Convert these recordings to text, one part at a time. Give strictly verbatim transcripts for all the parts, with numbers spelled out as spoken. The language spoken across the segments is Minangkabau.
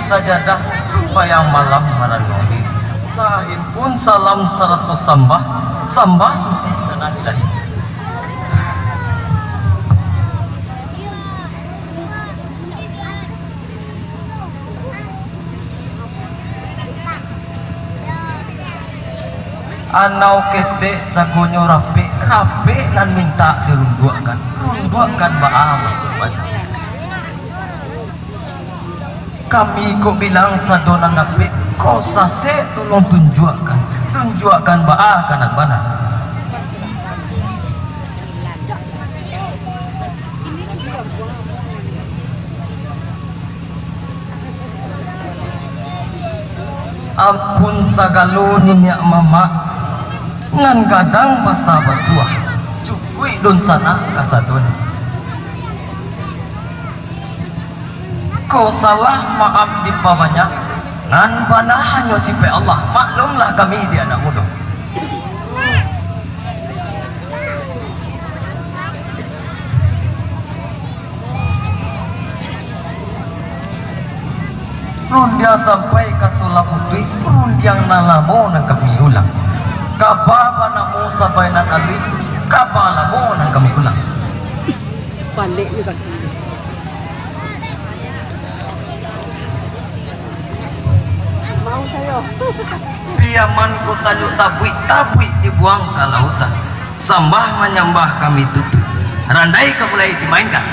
Sajadah sumbayang malam maranungi. Tahimpun salam sarato sambah, sambah suci ka nan Ilahi. Anau ketek sagonyo rapek, rapek nan mintak dirunduakkan, runduakkan baa masuak bana. Kami ko bilang sado nan dapek, ko sasek tolong tunjuakkan, tunjuakkan baa ka nan bana. Ampun sagalo niniak mamak, nan gadang basa batuah, cukuik dunsanak kasadonyo. Ko salah maaf dipabanyak, nan bana hanyo sipek Allah, maklumlah kami di anak mudo. Rundiang sampai ka tulang utuih, rundiang nan lamo nan kami ulang. Kaba banamo sabai nan aluih, kaba lamo nan kami ulang. Baliak ni kaki. Mau sayo. Piaman ko taluk tabuik, tabuik dibuang ka lautan. Sambah manyambah kami tutuik. Randai ka mulai dimainkan.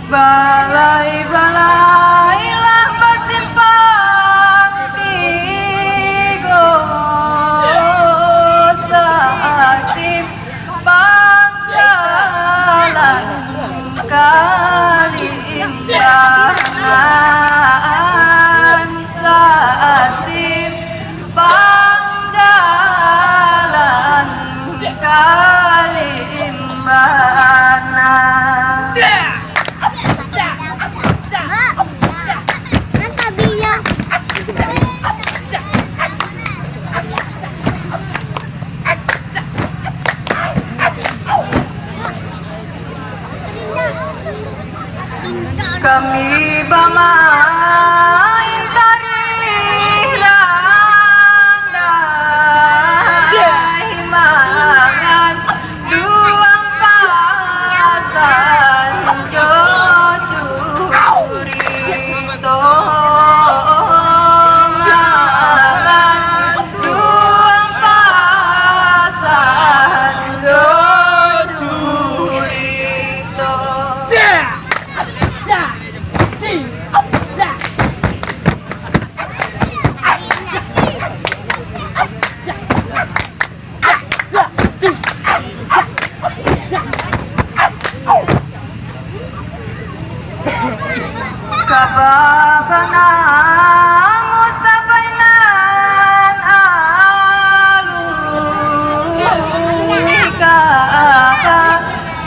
Balai-balai lah basimpang tigo, sasimpang jalan kalimbangan, sasimpang jalan kalimbangan. Kami bamain tarih randai mangan duang pasan jo curito, mangan duang pasan jo curito. Kaba bana musabainan alui, kaba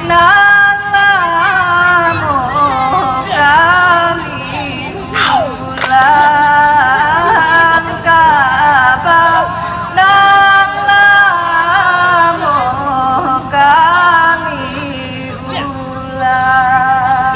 nan lamo kami ulang, kaba nan lamo kami ulang.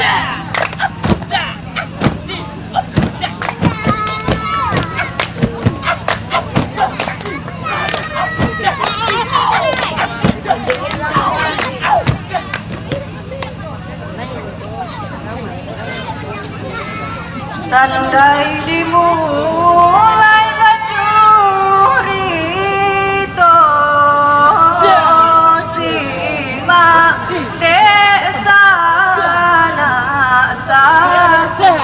Tandai dimulai bacurito, simak dek sanak satu.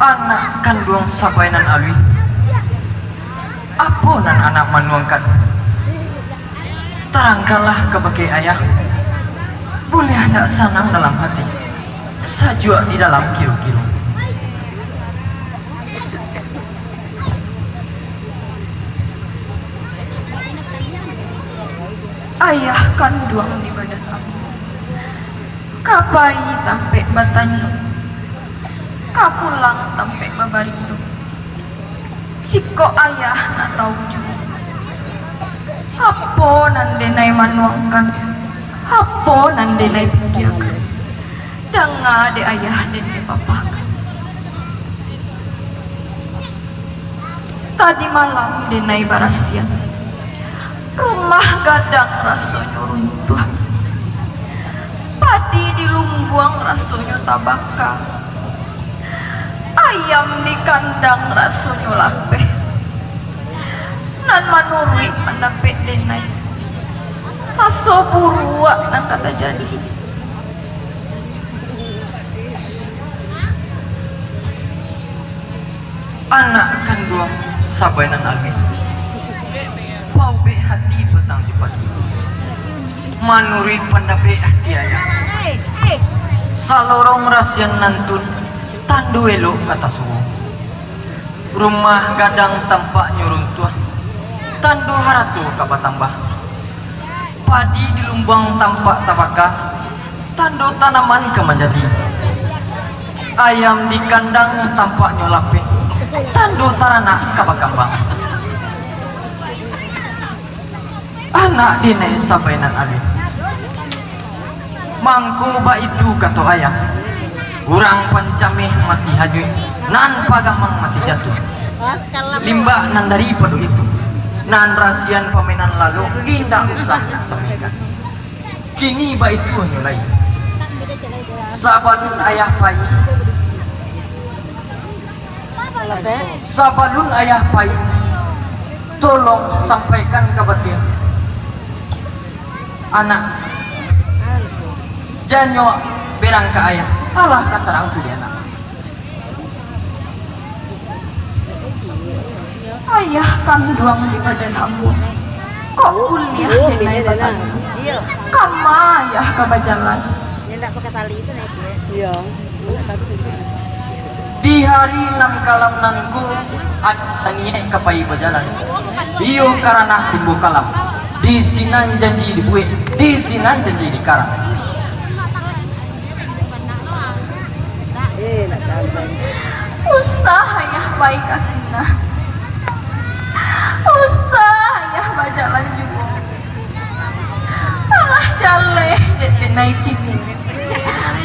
Anak kanduang sabai nan aluih, apo nan anak manuangkan? Tarangkanlah kabake ayah. Buliah ndak sanang dalam hati, sajuak di dalam kiru-kiru. Ayah kanduang di badan ambo, ka pai tampek batanyo, ka pulang tampek babarito. Jikok ayah nak tahu juo, apo nan denai manuangkan, apo nan denai pikiakan, danga dek ayah dek dek papa. Tadi malam denai barasian, rumah gadang rasonyo runtuah, padi di lumbuang rasonyo tabaka, ayam di kandang rasonyo lapeh. Nan manuruik pandapek denai, maso buruak nan ka tajadi. Anak kanduang sabai nan aluih, paubek hati patang jo pagi. Manuruik pandapek hati ayah, salorong rasian nantun, tando elok ka tasuo. Rumah gadang tampaknyo runtuah, tando harato ka batambah. Padi di lumbuang tampak tabaka, tando tanaman ka manjadi. Ayam di kandang tampaknyo lapeh, tando taranak ka bakambang. Anak denai sabai nan aluih, mangko baitu kato ayah, urang pancameh mati hanyuik, nan pagamang mati jatuah. Limbak nan daripado itu, nan rasian pamainan lalok indak usah nak camehkan. Kini baitu hanyo lai. Sabalun ayah pai, sabalun ayah pai, tolong sampaikan kabake anak, janyo berang ka ayah, alah ka tarang tu di anak. Ayah kanduang di badan ambo, kok buliah denai batanyo, kama ayah ka bajalan? Di hari nan kalam nangko, ado niaik ka pai bajalan. Iyo ka ranah rimbo kalam, di sinan janji dibuek, di sinan janji dikarang. Usah ayah pai ka sinan, usah ayah bajalan juo. Alah jaleh dek denai kini,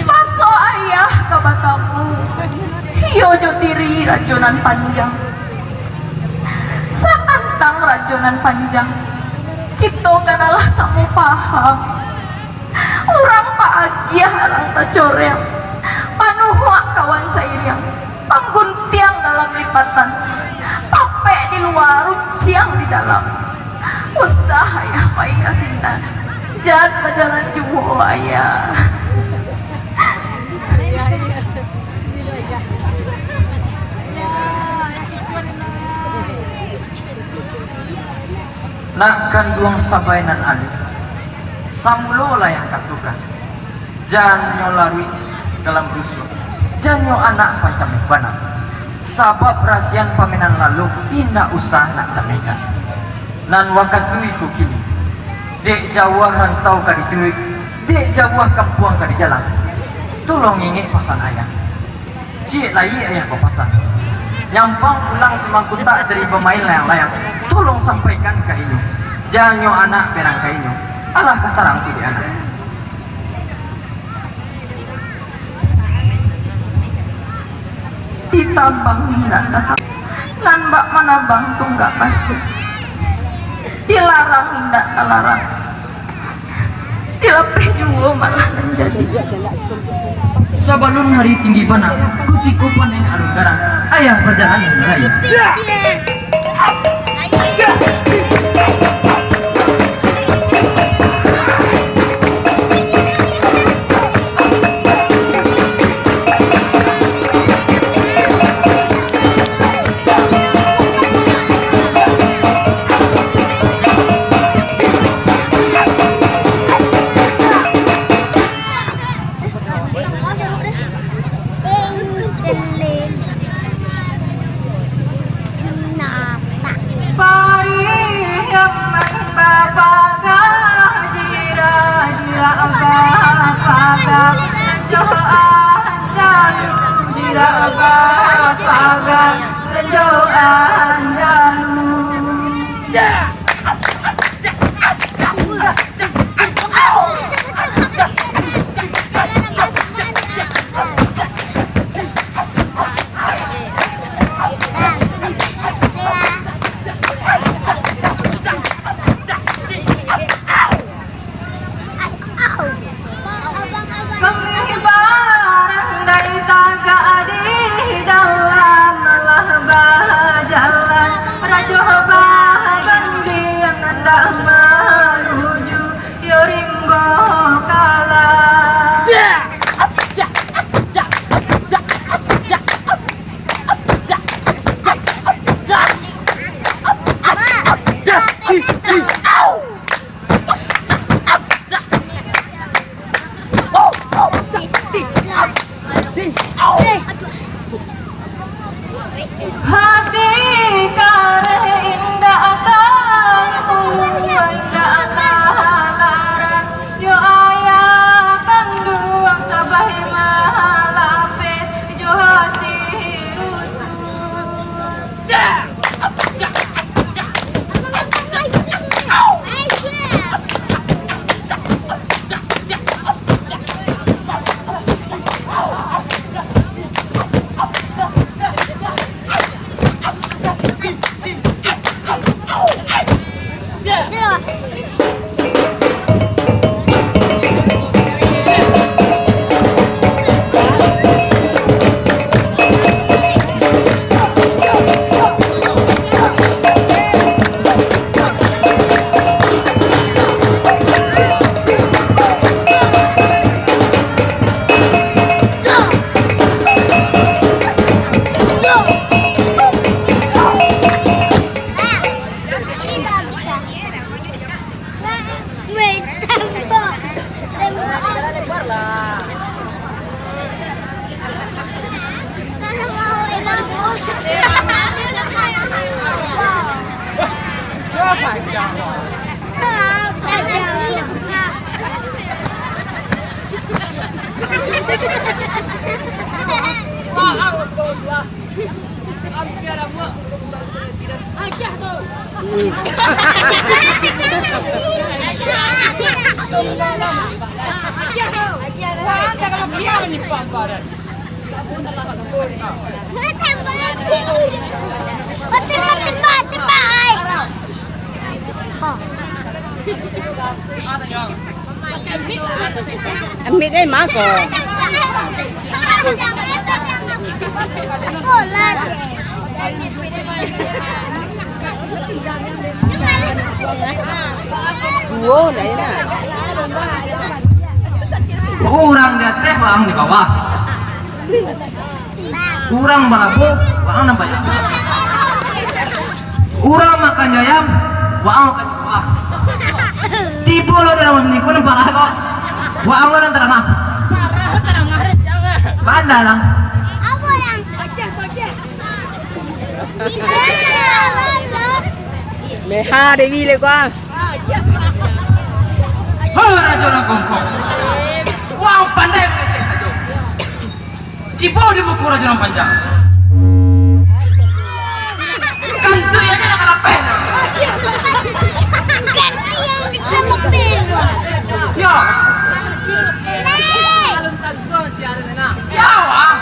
maso ayah ka batamu, iyo jo diri rajo nan panjang. Satantang rajo nan panjang, kito kan alah samo paham. Urang paagiah, urang tacoreang, panuhuak kawan sairiang, pangguntiang dalam lipatan, papek di lua, runciang di dalam. Usah ayah pai ka sinan, jan bajalan juo ayah. Nak kanduang sabai nan aluih, samulo lah ayah katokan, jan nyo laruik dalam duso, jan nyo anak pancameh bana. Sabab rasian pamainan lalok indak usah nak camehkan. Nan wakatu iko kini, dek jauah rantau ka dituruik, dek jauah kampuang ka dijalang. Tolong ingek pasan ayah. Ciek lai ayah bapasan, nyampang pulang si Mangkutak dari bamain layang-layang, tolong sampaikan ka inyo, janyo anak berang ka inyo, alah ka tarang tu di anak. Ditabang indak tatap, nan bak manabang tunggak basi. Dilarang indak talarang, dilapeh juo malah nan jadi. Sabalun hari tinggi bana, kutiko paneh alun garang, ayah bajalan mulai. Parih aman bapagang, jirak-jirak bapagang, ranjau anjalu, jirak bapagang, ranjau anjalu. Kami barang dari tagak di dalam, lah bajalan rajo babandiang, ndak maruju yo rimbo kalah. Hati kareh indak tahu, indak talaran, yo ayah kanduang sabahi malapeh jo hati rusuh. Ambil dari mako. Duo lah ya. Urang di ateh, urang di bawah. Urang balabuah, waang nan banyak. Urang makan ayam, waang makan buah. Tibo lo dalam niko nan parah ko. Waang lo nan taramah. Parah taramah, jangan. Pandai lah. Apa yang? Meha Dewi le ko. Ho, Rajo Nagongkong. Waang pandai mangecek sajo. Cibau di muko Rajo Nan Panjang. Kantuik aja lah kalapeh. Kantuik yang kalapeh. Yo. Yo, ah.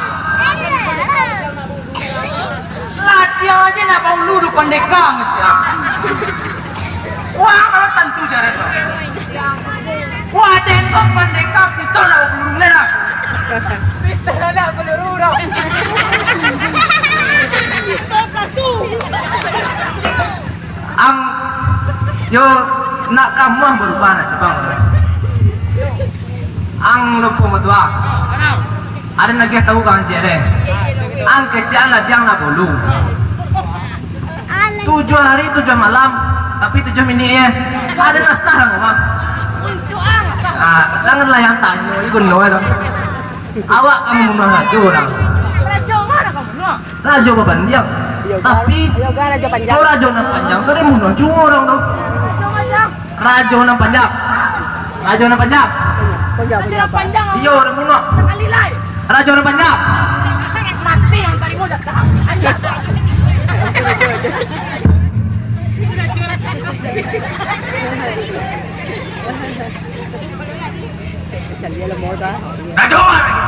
Latihan aja nak baulu di pandeka aja. Wah, kalau tantu jalan. Wah, tengok pandeka pistol nak baulu lah. Pistol ada peluru dah. Pistol palsu. Ang, yo, nak kamuah barubah nasib ang. Ang lupo matuah. Ada nagiah tahu kawan ciek deh. Ang kecek ang ladiang lah bolu. Tujuah hari tujuah malam, tapi tujuah minik ya. Ada nasah lah ngomong. Ah, janganlah yang tanyo, ini benar lah. Awak kan mambunuah rajo urang. Rajo ma nan ka bunuah? Rajo babandiang. Tapi, Rajo Nan Panjang. Rajo Nan Panjang tu dia bunuah juo urang tu. Rajo Nan Panjang. Rajo Nan Panjang. Panjang, Rajo Nan Panjang. Iyo, urang bunuah. Sakali lai. Rajo Nan Panjang. Mati yang tarimo datang. Anjay. Rajo ma lagi.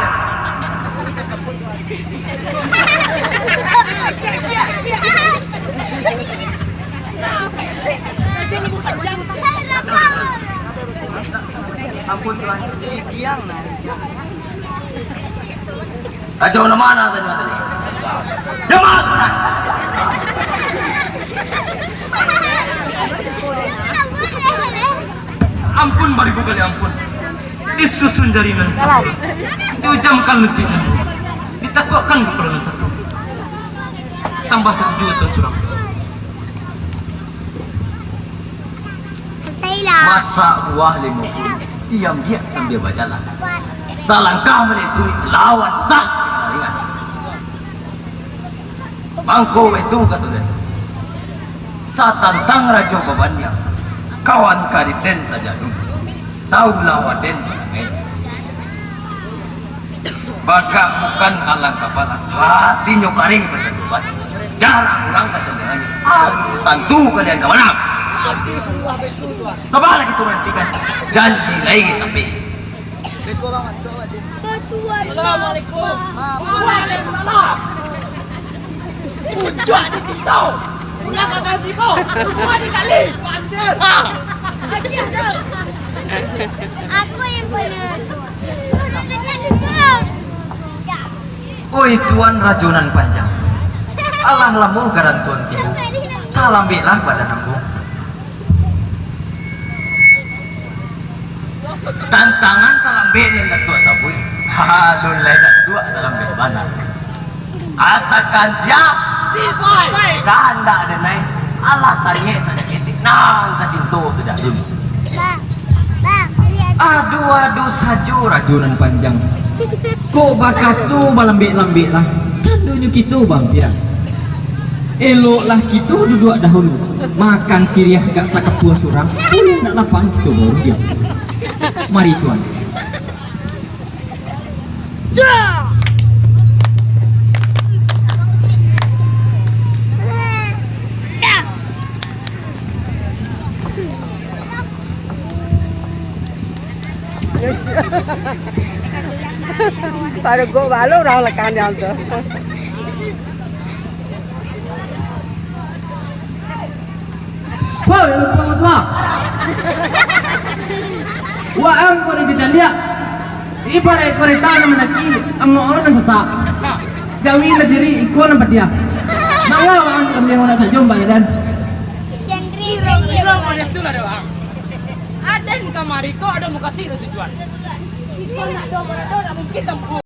Ampun, Tuan. Rajo nan ma nan tadi? Nan ma nan? Ampun, baribu kali ampun. Disusun jari nan satu, diujamkan lutiak nan dua, ditakuakkan kapalo nan satu. Tambah satu juo, Tuan Surang. Masak buah limo puluah, diambiak sambia bajalan. Salangkah maliek suruik, talawan usah. Mangko baitu kato den. Satantang Rajo Babandiang, kawan kariten sajalun, tahulah waden barangai. Bakamukan alang kapalang, hatinyo karing bacatuban. Jarang urang kato dengannyo. Tantu kalian ka manang. Sabarlah kito manantikan janji lai tapi. Assalamualaikum. Waalaikumsalam. Pucuak di situ. Pulang ka ganti ko. Rumah di kali. Pandir. Ah. Aku yang punya. Oi Tuan Rajo Nan Panjang, alah lamo garan Tuan tibo, talambeklah badan ambo. Tantangan talambek nan Datuak sabuik, alun lai Datuak talambek bana. Asakan siap, sisuai. Kahandak den ai, alah tangek saketek nan tacinto sajalun. Aduh, aduh sajo Rajo Nan Panjang. Kok bakato balambek-lambek lah, tandonyo kito baampiang. Eloklah kito duduak dahulu, makan siriah agak sakapua surang, buliah nak lapang kito baru diam. Mari, Tuan. Yes. Baru gua balu orang lekan dia tu. Woi, lupa matuah. Waang ko di jajaliak. Ibarat kereta nan manaki, amok nan sasak. Jawi nan ciri, iko nan padia. Mangga waang kami nak sajom, Pak Dadan. Irang-irang model tu lah dah, Bang. Aden kamari ko ado mukasuik dah tujuan. Iko nak do, nak do, nak mungkin tempuh.